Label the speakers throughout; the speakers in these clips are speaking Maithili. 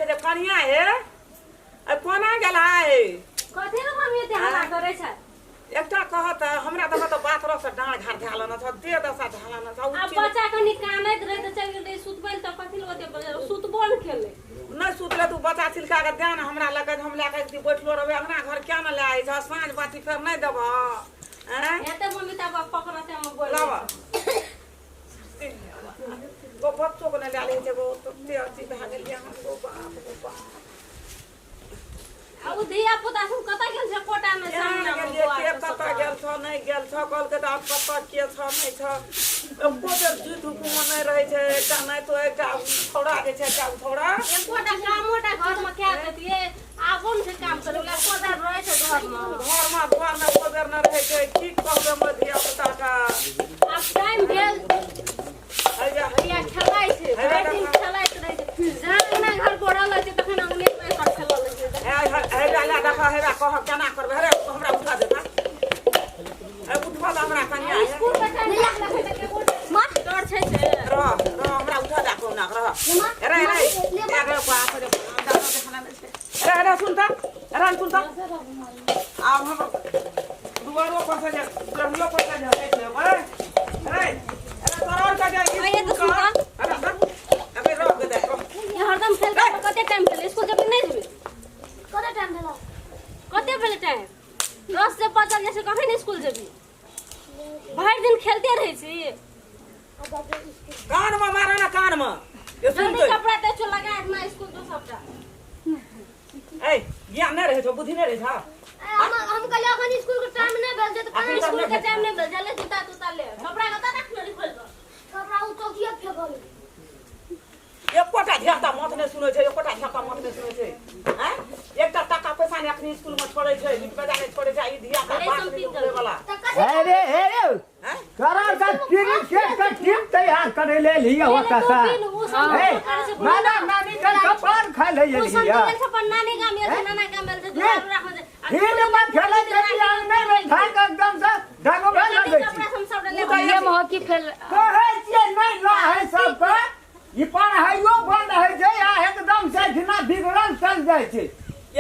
Speaker 1: छै जे कनिया हे आ कोना गेल है।
Speaker 2: कथी रे मम्मी एते हल्ला करै छै?
Speaker 1: एकटा कहत हमरा देखत तऽ बात रस डाँड़ घाट धए लेने छौ, देह दशा धए लेने छौ।
Speaker 2: आ बच्चा कनी कानैत रहै तऽ चलि गेल रही सुतबै लए, तऽ कथी लए ओते बजल सुतबो ने केलै।
Speaker 1: नहि सुतले तू बच्चा छिलका के दे ने हमरा लग, हम लए कऽ एक बैठलो रहबै अंगना घर, किया ने लए आइ छह? साँझ बाती फेर नहि देबह? आँय
Speaker 2: हेतै मम्मी तब पकड़ते हम बोल
Speaker 1: लाब गो बच्चो के नहि लए लै छै गो, तते अथी भए गेलियै हम गो बाप गो बाप।
Speaker 2: आ उ धिया पुता सब कतऽ गेल छै कोटा में?
Speaker 1: केहन गेलियै के कतऽ गेल छौ नहि गेल छौ, कहलकै तऽ आब कतऽ के छौ नहि छौ। एको बेर जीत हुकुमो नहि रहै छै। एकटा नहि तो एकटा छौड़ा जे छै, एकटा छौड़ा
Speaker 2: एकोटा कामोटा घर में कए देतियै, आबो ने छै काम करे वला, एकोटा रहै छै घर में?
Speaker 1: घरमे एको बेर नहि रहै छै। की कहबै हमर धिया पुताके?
Speaker 2: आब टाइम भेल।
Speaker 1: हैया
Speaker 2: हैया खेलाइ छै, भरि दिन खेलाइत रहै छै। जहाँ अंगना घर बढ़ल रहै छै तखन अंगने में एकर खेलऽ लगै छै।
Speaker 1: हे हे देख, हे कह केना करबै? हे हमरा उठा देता, हे उठबऽ दे हमरा कनिया। हे
Speaker 2: स्कूल के टाइम भेल तऽ केकरो डर छै से।
Speaker 1: रह रह, हमरा उठा दे कहुना रह। अरे अरे अरे बाप रे, अरे अरे सुन तऽ, अरे सुन तऽ, आब हम दुआरो पर से जे रहलो पर से जे हटि लेबै। अरे अरे तोरा के जे
Speaker 2: आइए तऽ सुन तऽ।
Speaker 1: अरे अरे रह दे रह।
Speaker 2: ये हरदम खेल के कते टाइम भेलै? स्कूल जेबही नहि जेबही?
Speaker 3: कते टाइम भेलो?
Speaker 2: कते भेलै टाइम? 10 से बजल जाइ छै, कखन स्कूल जेबही? भरि दिन खेलते रहै छी।
Speaker 1: कान में मारा ना कान में ये सुन।
Speaker 2: जल्दी कपड़ा दै छौ लगा अपना स्कूल तो सबटा।
Speaker 1: ए ज्ञान नहि रहै छौ, बुद्धि नहि रहै छौ?
Speaker 3: हम कहलियै अखन स्कूल के टाइम नहि भेल छै तऽ।
Speaker 1: अखन
Speaker 2: स्कूल के टाइम नहि भेल, जल्दी जूता तूता ले, कपड़ा कतऽ रखने रही खोलि कऽ?
Speaker 3: कपड़ा उ चौकिया फेकल।
Speaker 1: एकोटा धियापुता मत नहि सुनै छै, एकोटा धियापुता मत नहि सुनै छै। आँय एकटा टाका पैसा नहि अखनी स्कूल में छोड़ै छै, बीच बाजार नहि छोड़ै छै, आ ई धियापुता
Speaker 2: अरे
Speaker 1: बात
Speaker 2: सब
Speaker 1: नहि
Speaker 2: की
Speaker 1: बुझै वाला।
Speaker 3: तऽ कथी?
Speaker 4: अरे हे रे
Speaker 1: आँय
Speaker 4: तोरा का क्रिकेट का टीम तैयार करे ले लिया होता
Speaker 2: तू
Speaker 4: सा
Speaker 2: बिन उ सब
Speaker 4: ए,
Speaker 2: करै छै।
Speaker 4: नाना नानी का कपार खा ले
Speaker 2: उ सब
Speaker 4: लिया।
Speaker 2: गेल छै अपन नानी गाम गेल छै, नाना गाम गेल छै, दुआर राखल छै। आ
Speaker 4: फिर में खेले के लिया नहीं रे, धान के एकदम से धागो भे लगे छी।
Speaker 2: कपड़ा हम सब ले।
Speaker 5: ये में हॉकी खेल
Speaker 4: कहै छियै नहीं रहै सबके, ई पढ़ाइयो बंद होइ छै आ एकदम से एहिठिना बिगड़ल चल जाइ छै।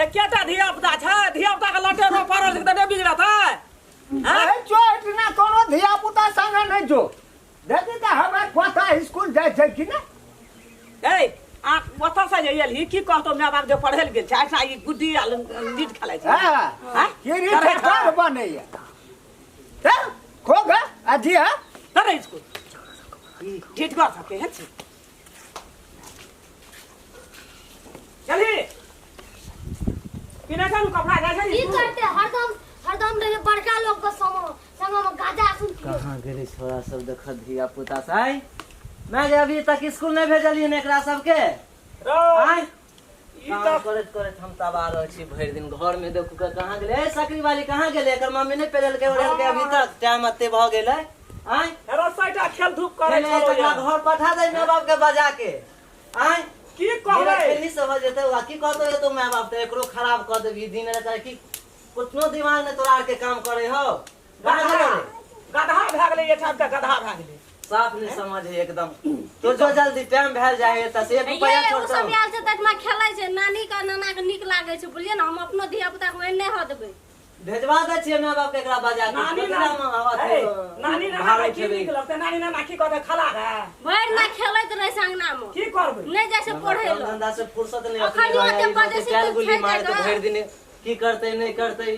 Speaker 1: एकेटा धियापुता छै, धियापुता के लटे रो पड़ल छै तऽ नहि बिगड़त है?
Speaker 4: कहै छौ एहिठिना कोनो धिया पुता संगे नहि छौ, देखी तऽ हमर पोता स्कूल जाइ छै कि नहि।
Speaker 1: ए आ ओतऽ से जे एलही की कहतौ माय बाप जे पढ़ै लए गेल छै, ऐसा ई गुड्डी आ लीड खेलाइ छै?
Speaker 4: हँ
Speaker 1: आँय?
Speaker 4: क्रिकेटर बनैया तऽ खो गे आ जी हँ
Speaker 1: तोरे स्कूल ठीक कर सके है छी। चलही पिना छौ कपड़ा जाइ छै
Speaker 3: की
Speaker 1: स्कूल?
Speaker 3: करते, हरदम हरदम रहे बड़का लोग के संग संग में गाजा सुन पियो।
Speaker 6: कहाँ गेलै छोरा सब? देख धिया पुता से आइ मैं जे अभी तक स्कूल नहीं भेजलियै ने एकरा सबके।
Speaker 1: रौ
Speaker 6: आइ
Speaker 1: ई
Speaker 6: काम
Speaker 1: तऽ
Speaker 6: करैत करैत हम तबाह रहै छी भरि दिन घर में। देखू के कहाँ गेलै? ए सकरी वाली कहाँ गेलै? एकर मम्मी नहि पेरेलकै ओढ़ेलकै अभी तक? टाइम एते भऽ गेलै आइ।
Speaker 1: रसोईटा खेल धूप करै
Speaker 6: खेले
Speaker 1: छलौ
Speaker 6: तकरा
Speaker 1: या।
Speaker 6: घर पठा दे माय बाप के बजा के। आइ
Speaker 1: की
Speaker 6: मेरा
Speaker 1: कहबै?
Speaker 6: खेलनी से हो जेतै, ओकरा की कहतौ तो माय बाप तऽ एकरो खराब कऽ देबही दिन राति। की कुछनो दिमाग नहि तोरा आरके काम करे हो? कहाँ
Speaker 1: गधा
Speaker 6: गेलै रे?
Speaker 1: गधा भए गेलै, एहिठाम के गधा भए गेलै।
Speaker 6: साफ नहीं समझ है एकदम। तो जो जल्दी टाइम भेल जाए है तऽ एक रुपया
Speaker 2: ये उ
Speaker 6: छोड़तौ।
Speaker 2: सब आयल छै तखना खेलै छै, नानी के नाना के नीक लागै छै, बुझलियै ने? हम अपनो धिया पुता के ओहन नहि हऽ देबै।
Speaker 6: भेजवा दै छियै माय बाप के एकरा बजा के।
Speaker 1: नानी
Speaker 6: ककरा
Speaker 1: नानी
Speaker 6: अथी,
Speaker 1: ए, नानी नाना
Speaker 6: भाड़
Speaker 1: के की
Speaker 6: उठेबै?
Speaker 1: नीक लगतै? नानी नाना की कहतै, खला रे?
Speaker 2: भरि ना खेलैत रहै छै अंगना में।
Speaker 1: की करबै?
Speaker 2: नहि जाइ छै पढ़ै
Speaker 6: काम
Speaker 2: लए।
Speaker 6: धंधा से फुर्सत नहीं।
Speaker 2: अखन
Speaker 6: अपने
Speaker 2: ओते
Speaker 6: रहै,
Speaker 2: बजै छै
Speaker 6: टाइल
Speaker 2: तऽ
Speaker 6: गुली
Speaker 2: खेल
Speaker 6: मारत
Speaker 2: जाए
Speaker 6: भरि दिन। की करतै नहि करतै,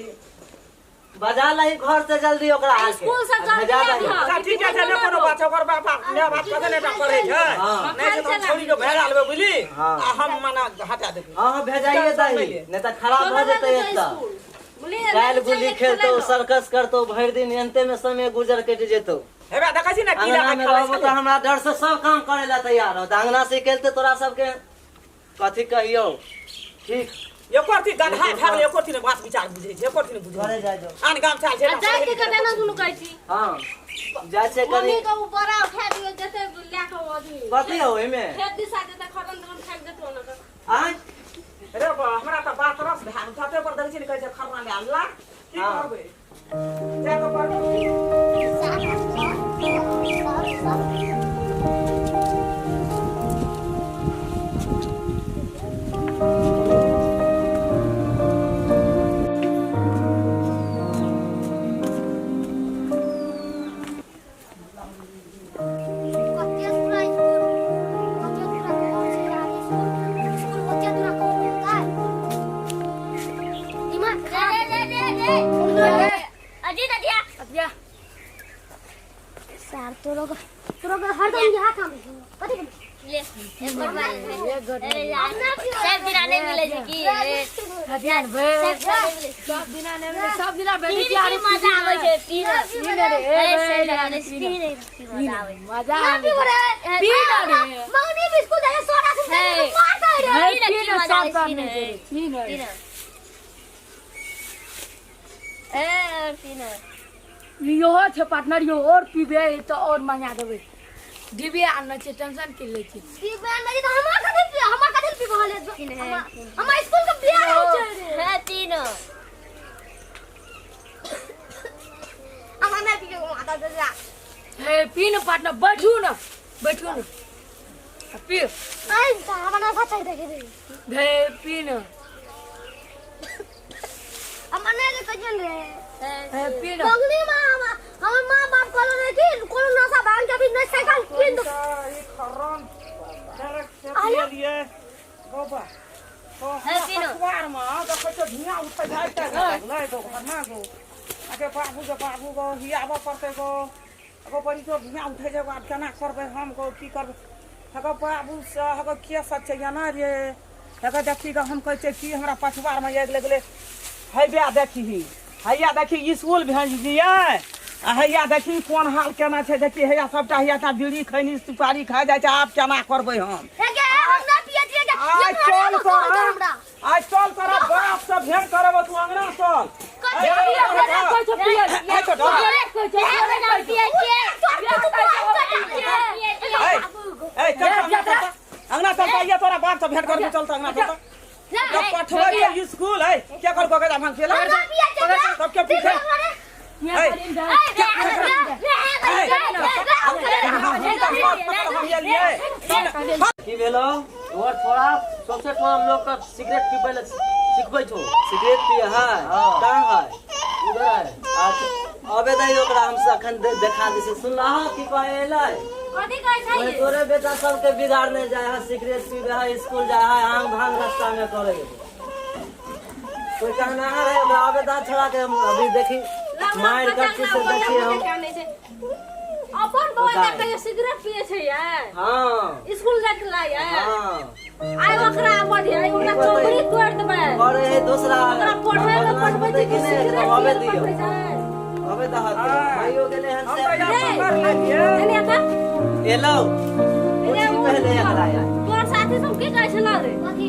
Speaker 6: बजा लही घर से जल्दी ओकरा आके।
Speaker 2: स्कूल से
Speaker 6: आ
Speaker 2: जल्दी
Speaker 6: भेजा दही।
Speaker 2: आबि।
Speaker 1: अच्छा ठीक छै, नहि कोनो बात छै। ओकर बाप माय बाप कथे नहि पढ़ै छै।
Speaker 6: हाँ।
Speaker 1: नहि छै तऽ हम छोड़ी के भेजा लेबै, बुझली?
Speaker 6: हाँ।
Speaker 1: आ हम माना हटा देबै।
Speaker 6: हाँ हाँ, भेजाइए
Speaker 1: टेंशन
Speaker 6: दही,
Speaker 1: नहि ले।
Speaker 6: नहीं तऽ खराब भऽ जेतै।
Speaker 2: जेतै
Speaker 6: एक तऽ
Speaker 2: स्कूल, बुझलियै?
Speaker 6: टाइल गुली खेलतौ,
Speaker 2: खेलै।
Speaker 6: सर्कस करतौ, भरि दिन एनते में समय गुजर कटि जेतौ।
Speaker 1: हेबे देखै छी ने कीड़ा
Speaker 6: अंगना में
Speaker 1: खेलै
Speaker 6: रहबो
Speaker 1: छै।
Speaker 6: तऽ हमरा डर से सब काम करे ला तैयार हो, तऽ अंगना से निकलते तोरा सबके कथी कहियौ। ठीक
Speaker 1: एको अथी गधा भए गेलै, एको अथी नहि बात विचार बुझै छै, एको अथी नहि बुझै
Speaker 6: घरे
Speaker 1: छै।
Speaker 6: जाइ जाओ।
Speaker 1: आन गाम चल छै।
Speaker 2: आ जाइ के कते ना दुनू कहै छी।
Speaker 6: हाँ जाइ छै कनी।
Speaker 2: मम्मी के उ बड़ा उठा दियौ, जेतै लए कऽ ओ अथी।
Speaker 6: कथी हौ ओहिमे?
Speaker 2: खेत दिशा जेतै, खरन धरन खाइक जेतै ओना कऽ।
Speaker 6: आँय
Speaker 1: रे बा, हमरा तऽ बात रस भए गेल। छते पर देखै छी ने, कहै छै खरना लए अनला। की
Speaker 6: हाँ।
Speaker 1: करबै जा कऽ पढ़बै?
Speaker 3: 7 6 7 7। यार तोरो तोरो हरदम इएह काम है कथी के
Speaker 5: ले एक गोट मार अरे यार सब दिना नहीं मिले छै की
Speaker 7: ध्यान भे
Speaker 5: सब दिना नहीं मिले
Speaker 7: सब दिना नहि मिले सब दिना बेटी
Speaker 5: पी ने मजा आबै छै पी ने
Speaker 7: पी ने रे,
Speaker 5: अरे
Speaker 7: ए,
Speaker 5: सही
Speaker 7: ए,
Speaker 5: लगै
Speaker 7: पी
Speaker 5: छै पी
Speaker 7: ने।
Speaker 5: ने मजा आबै छै
Speaker 7: मजा
Speaker 3: ना
Speaker 7: आबै
Speaker 3: पीबो रे
Speaker 7: पी ना रे
Speaker 3: मंगनी बिस्कुट दे सोडा से
Speaker 5: हे।
Speaker 3: मारता रे
Speaker 7: हे,
Speaker 5: पी ने
Speaker 7: पी
Speaker 5: की
Speaker 7: ने
Speaker 5: मजा
Speaker 7: सब
Speaker 5: आबै
Speaker 7: सब
Speaker 5: छै, पी
Speaker 7: नहि
Speaker 5: ने।
Speaker 7: छै, पी ने
Speaker 5: पी ने ए पी ने
Speaker 7: इहो छै पार्टनर यो और पीबे तऽ और मंगा देबै डिबे आनने छै टेंशन की लै छी
Speaker 3: पीबे नहीं तो हमरा कथी पी हमरा कथी पीबो हले हमरा स्कूल के बियाह हो छै रे
Speaker 5: हे पी ने
Speaker 3: हमरा नहीं पीके माता दे जा
Speaker 7: हे पी ने पार्टनर बैठू ने बैठू ने आ पी
Speaker 3: आई हमरा नशा चाहिए देखे रे
Speaker 7: हे पी ने
Speaker 3: हमरा नहीं रे कजन रे
Speaker 7: हे पी ने
Speaker 3: मंगनी मां हमर मां बाप कहलो रे कि कोनो नशा भांग के भी नहीं साइकिल कीन दो
Speaker 1: ई खर्रम डायरेक्ट से पियलियै गौबा तो
Speaker 5: है पीनो।
Speaker 1: पछुआर मे देखै छियै धुआं उठै जाइ छै लगलै गो घरमा गो आगे बाबू गे बाबू गो हियाबऽ पड़तै गो एगो बड़ी जोर धुआं उठै छै गो आब केना करबै हम गो की करबै हगो बाबू से हगो के सब छै एना रे हगो देखी गो हम कहै छियै की हमरा पछुआरमे आगि लगलै हैया देखी हैया देखी इसकुल भेज दियै आ हैया देखी कोन हाल केना छै देखी हैया सबटा हैया टा बीड़ी खैनी सुपारी खा जाइ छै आब केना करबै हम
Speaker 3: हे गे हम ना पिए दिए के
Speaker 1: आइ चल तोरा आइ चल तोरा बाप से भेंट करब तू अंगना चल
Speaker 3: कथी
Speaker 7: कहै छै पिए
Speaker 1: है तो डर।
Speaker 7: कहै छै
Speaker 1: ए, ए, चल अंगना चल अंगना चल आइया तोरा बाप से भेंट करबो चल अंगना चल जब पठबै के स्कूल है क्या कर गो भांग पियला सबके पीछे
Speaker 7: हियाँ पर इन धर।
Speaker 6: की भेलो तोर छोड़ा सबसे टोला लोग का सिगरेट पीबै ले सिखबै छौ सिगरेट पिए है कहाँ है उधर है अच्छा अबे दही ओकरा हम सब अखन देखा दै छी सुनला की कहै एलै
Speaker 2: कथी कहै छै
Speaker 6: ओहे तोरे बेटा सबके बिगाड़ने जाय है सिगरेट पीबे है स्कूल जाय है आंग भांग रास्ता में करे है कोई कहना है रे ओकरा अबे दा छोड़ा के हम अभी देखी मार कर से देखिए हम
Speaker 2: अपन बौआ तऽ कहियो सिगरेट पिए छै यार
Speaker 6: हाँ
Speaker 2: स्कूल जाय के लाय
Speaker 6: हाँ
Speaker 2: आइ ओकरा पढ़े आइ ओकरा चौकड़ी तोड़ देबै
Speaker 6: करे है दूसरा
Speaker 2: ओकरा पढ़े ले पढ़बै छै कि सिगरेट
Speaker 6: अबे
Speaker 2: पिए ले
Speaker 6: दियो
Speaker 2: पढ़बै छै
Speaker 6: अबे दहा दियो भाइयो गेले हन
Speaker 1: हम
Speaker 6: से
Speaker 1: तऽ यार पकड़ लेलियै
Speaker 2: एने आका
Speaker 6: एलो
Speaker 2: एने
Speaker 6: कुछ पहले एकरा यार
Speaker 2: तोर साथी सब की कहै छला रे
Speaker 3: कथी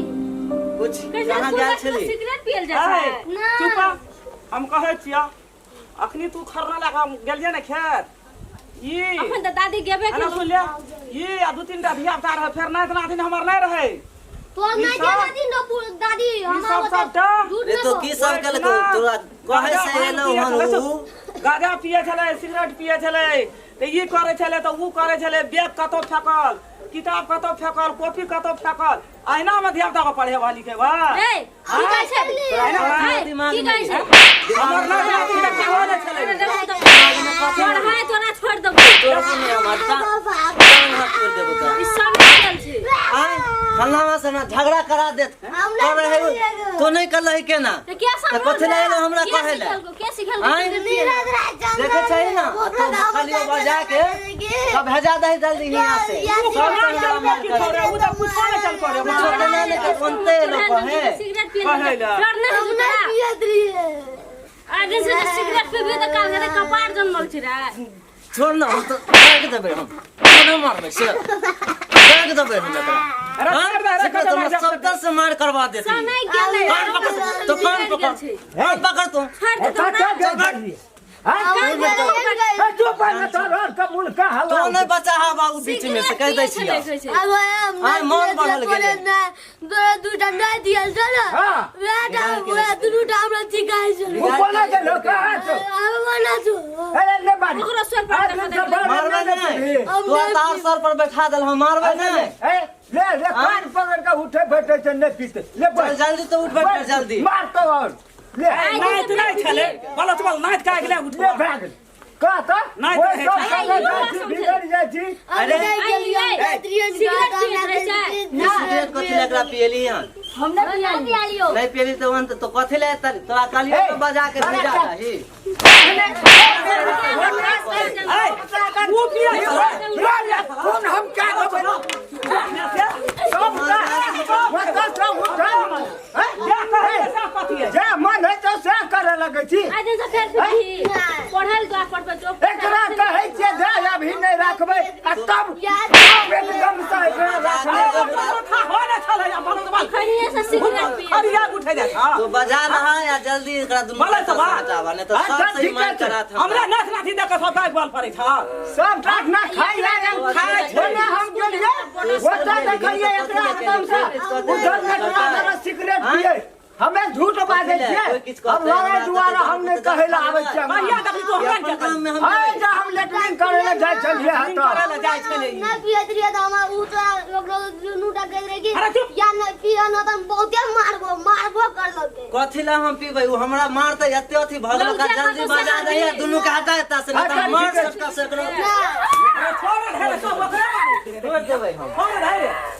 Speaker 6: कुछ
Speaker 2: कैसे
Speaker 6: कहाँ
Speaker 2: स्कूल
Speaker 6: गेल
Speaker 2: जाय के
Speaker 6: छली
Speaker 2: सिगरेट पियल जाइ छै
Speaker 1: चुप हम कहै छियौ अखनी तू खरना लगा गेलियै ने खेत ई
Speaker 2: अखन तऽ दादी गेबे
Speaker 1: एना
Speaker 2: केलौ
Speaker 1: सुन ले ई आ दू तीन टा धिया पुता रहै फेर नाति नातिन हमर नहि रहै
Speaker 3: तो नहीं
Speaker 1: सब-
Speaker 3: दादी न दादी
Speaker 1: ई
Speaker 3: हमरा
Speaker 1: सब सबटा
Speaker 3: झूठ
Speaker 6: रे
Speaker 3: न
Speaker 6: तो
Speaker 3: बोल।
Speaker 6: की सब केलको तोरा कहे से एलो हन उ
Speaker 1: गाजा पिए छलै सिगरेट पिए छलै तऽ ई करै छलै तऽ उ करै छलै बैग कतौ फेकल किताब कतौ फेकल कॉपी कतौ फेकल अहिना मे धिया पुता के पढ़ेबा लिखेबा
Speaker 2: ए की कहै छै
Speaker 1: अहिना
Speaker 2: ए,
Speaker 6: दिमाग
Speaker 2: की कहै छै
Speaker 1: हमर नाति नातिन के कहबो नहि छलै
Speaker 2: पढ़ाइ तोरा छोड़ि देबौ
Speaker 6: तोरा सुने हमर टांग हाथ तोड़ देबो तोरा
Speaker 2: ई सब निकल छै
Speaker 6: आय फल्लावा से ना झगड़ा करा देत कर रहे तो नहीं कर रही केना
Speaker 2: तऽ के
Speaker 6: तऽ कथी लए एलो हमरा
Speaker 2: के
Speaker 6: कहै लए?
Speaker 2: सिखेलकौ? के सिखेलकौ
Speaker 6: आँय?
Speaker 2: सिगरेट पियै लए?
Speaker 6: देखे छै ना तो खाली बजा के सब भेजा दही जल्दी यहाँ से
Speaker 1: तू
Speaker 6: सब
Speaker 1: कहाँ
Speaker 6: तोरा
Speaker 1: चलबे
Speaker 6: मार
Speaker 1: की
Speaker 6: करे
Speaker 1: छोड़े उ तऽ कुछो नहि चल करे
Speaker 6: कुछो के ना नहीं के कोनते एलो कहे
Speaker 2: सिगरेट पियै
Speaker 1: कहै
Speaker 2: लए
Speaker 1: लए।
Speaker 2: डर नहि होइ छौ तोरा? आ दिन से जे सिगरेट पीबही तऽ काल के कपार जनमल छै रे
Speaker 6: छोड़ ना हम तो भाग देबै हम कोनो मारबै से भाग देबै हम एकरा
Speaker 1: अरे
Speaker 6: हाँ?
Speaker 1: छोड़ दे, अरे
Speaker 6: से
Speaker 1: कतऽ
Speaker 6: तो
Speaker 1: मार
Speaker 6: सब दर से मार करवा देती
Speaker 2: समय गेलै
Speaker 6: कान पकड़ तो कान पकड़ कान पकड़ तू
Speaker 2: छोड़ दे तोरा।
Speaker 4: चुप है ना तोहर के मुल का हवा
Speaker 6: तो नहीं बचा है बाबू बीच में से कह दै
Speaker 2: सिगरेट
Speaker 6: छियै
Speaker 2: पियै छै,
Speaker 6: आय मन बढ़ल गेलै
Speaker 3: तोरा दूटा नहि दियल छौ ने
Speaker 4: हाँ।
Speaker 3: वएह टा वएह दुनू टा हमरा चिकाइ छौ
Speaker 4: उ कोना के लोक कहाँ छौ
Speaker 3: हम ना छौ
Speaker 4: अरे ले बारी
Speaker 2: ओकरो स्वर पर
Speaker 4: आज
Speaker 2: देखा
Speaker 4: दिन से
Speaker 2: देलकै।
Speaker 4: बड़
Speaker 6: मारबै
Speaker 4: नहीं
Speaker 6: नहीं
Speaker 4: पीबही।
Speaker 6: तू तार सर पर बैठा देल हम मारबै नहीं
Speaker 4: ए ले ले कान पकड़ के उठे बैठे छै नहीं पीते ले
Speaker 6: चल
Speaker 4: बैठ
Speaker 6: जल्दी तो उठ बैठ जल्दी
Speaker 4: मार तो और ले
Speaker 1: नाति नहि छलै बलत बल नाति का गेलै
Speaker 4: ले
Speaker 1: उठबा
Speaker 4: भाग कह तो
Speaker 1: नहीं
Speaker 4: ओए
Speaker 1: तो है।
Speaker 4: सब
Speaker 2: अरे,
Speaker 4: संगे
Speaker 2: इहो
Speaker 4: जाइ छी
Speaker 2: बात
Speaker 4: बिगड़ जाइ छी
Speaker 6: अरे
Speaker 2: आई, आई, सिगरेट पियैत रहै छै
Speaker 6: सिगरेट कथी लए एकरा पियली हन
Speaker 7: हम नहीं
Speaker 5: ना
Speaker 7: पियाली।
Speaker 5: पियालियो।
Speaker 6: नहीं पियली तो वहन तो कथी ले तोरा कहलियो तो बजा के भेजा रही।
Speaker 1: वो पिया
Speaker 4: कौन हम क्या कहबै सब जे मन है तो से करे लगै छी।
Speaker 2: आइ दिन से फेर पीबही पढ़ल दुआ पढ़बै जो
Speaker 4: एकरा कहै छियै जे अभी नहि राखबै आ तब तब एकदम से एकरा राखबै।
Speaker 2: खनिए से सिगरेट पिए
Speaker 1: अरिया उठे जा हां
Speaker 6: तो बजा रहा या जल्दी एकरा दुनू
Speaker 1: बोले तो बा।
Speaker 6: हटावा नहीं तो
Speaker 4: अच्छा,
Speaker 6: सब सही
Speaker 4: ठीक
Speaker 6: मान
Speaker 4: है।
Speaker 6: करा था।
Speaker 1: हमरा नाथ नाथी देख सब बाइक बल पड़ै छ
Speaker 4: सब टाक ना खाइ लागल
Speaker 1: खाइ छै।
Speaker 4: ओने हम गेलियै ओतऽ देखलियै एकरा एकदम से उधर नेटवा सिगरेट पियै। हमे झूठ बाजै छियै? हम लड़ाइ दुआरे हम नहि कहै लए आबै छियै।
Speaker 1: कहिया देखली तो हमरा
Speaker 6: अपन काम में हम
Speaker 4: है जे हम लेटरिन करै लए जाइ छलियै हँ
Speaker 1: करे
Speaker 4: तऽ
Speaker 1: ले जाइ छलै।
Speaker 3: ना पियत रहिए तो हमार ऊ तोरा लोग दुनू टा कहैत रहे कि
Speaker 1: अरे चुप।
Speaker 3: या न पिय न त बहुते मारबो मारबो कर लगे।
Speaker 6: कथी ला हम पीबै? उ हमरा मारतै एते अथी भगल का जल्दी बजा दही दुनू के हटा एता से नहीं तो
Speaker 4: अच्छा,
Speaker 6: मार
Speaker 4: ठीक है।
Speaker 6: सबका से एकरो
Speaker 1: छोड़ रे सब ओकरे मारै छै।
Speaker 6: छोड़ देबै हम।
Speaker 1: छोड़ रे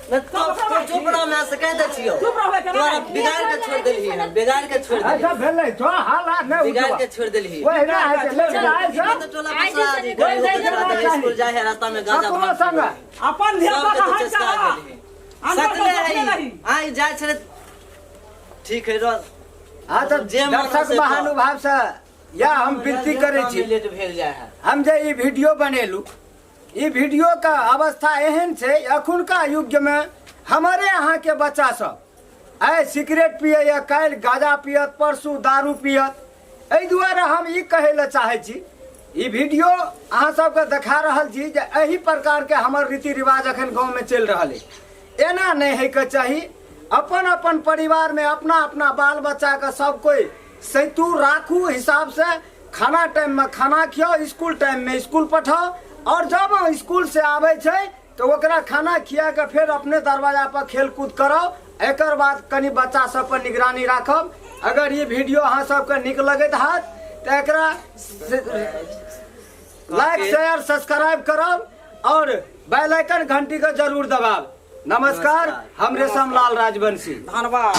Speaker 6: नहीं तो तो चुप रह, मैं से कह दै छियौ।
Speaker 1: चुप रहबै केना?
Speaker 6: तोरा बिगाड़ के छोड़ देलही हम, बिगाड़ के छोड़ देलही,
Speaker 4: अच्छा भेलै तो हाला नहि
Speaker 6: बिगाड़
Speaker 4: उठबा
Speaker 6: के छोड़ देलही।
Speaker 4: ओहिना होइ छै लेकिन आइ
Speaker 6: ई
Speaker 4: छै
Speaker 6: तो टोला पर आदमी गरीब के छोड़ा देलही, स्कूल जाए है रास्ता में गांजा
Speaker 4: ककरो
Speaker 6: भांग
Speaker 4: संग
Speaker 1: अपन ध्यान
Speaker 6: सबके
Speaker 1: रख
Speaker 6: तो
Speaker 1: हट
Speaker 6: चस्का
Speaker 1: जा
Speaker 6: गेलही।
Speaker 1: अंदर
Speaker 6: सकले
Speaker 1: तो
Speaker 6: है
Speaker 1: नहीं।
Speaker 6: आई जाए छले ठीक है रह
Speaker 4: हाँ तऽ
Speaker 6: जे मन
Speaker 4: दर्शक
Speaker 6: से
Speaker 4: महानुभाव से या हम विनती करै छी।
Speaker 6: लेट भेल जाए है।
Speaker 4: हम जे ई वीडियो बनेलू ई वीडियो के अवस्था एहन छै एखुनका युग में हमारे अहाँके बच्चा सब आइ सिगरेट पियैए, काल्हि गाँजा पियत, परसू दारू पियत। एहि दुआरे हम ई कहै लए चाहै छी ई वीडियो अहाँ सबके देखा रहल छी जे एहि प्रकारके हमर रीति रिवाज एखन गाँवमे चलि रहल अछि। एना नहि होइके चाही। अपन अपन परिवारमे अपना अपना बाल बच्चाके सब कोइ सैतू राखू हिसाबसँ खाना टाइममे खाना खियाउ, स्कूल टाइममे स्कूल पठाउ और जब स्कूल से आबै छै तऽ ओकरा खाना खिया के फेर अपने दरवाजा पर खेलकूद कराउ। एकर बाद कनि बच्चा सब पर निगरानी राखब। अगर ई वीडियो अहाँ सबके नीक लगैत हैत तऽ एकरा लाइक शेयर सब्सक्राइब करब और बेल आइकन घंटी के जरूर दबाब। नमस्कार, हम रेशम लाल राजवंशी।
Speaker 1: धन्यवाद।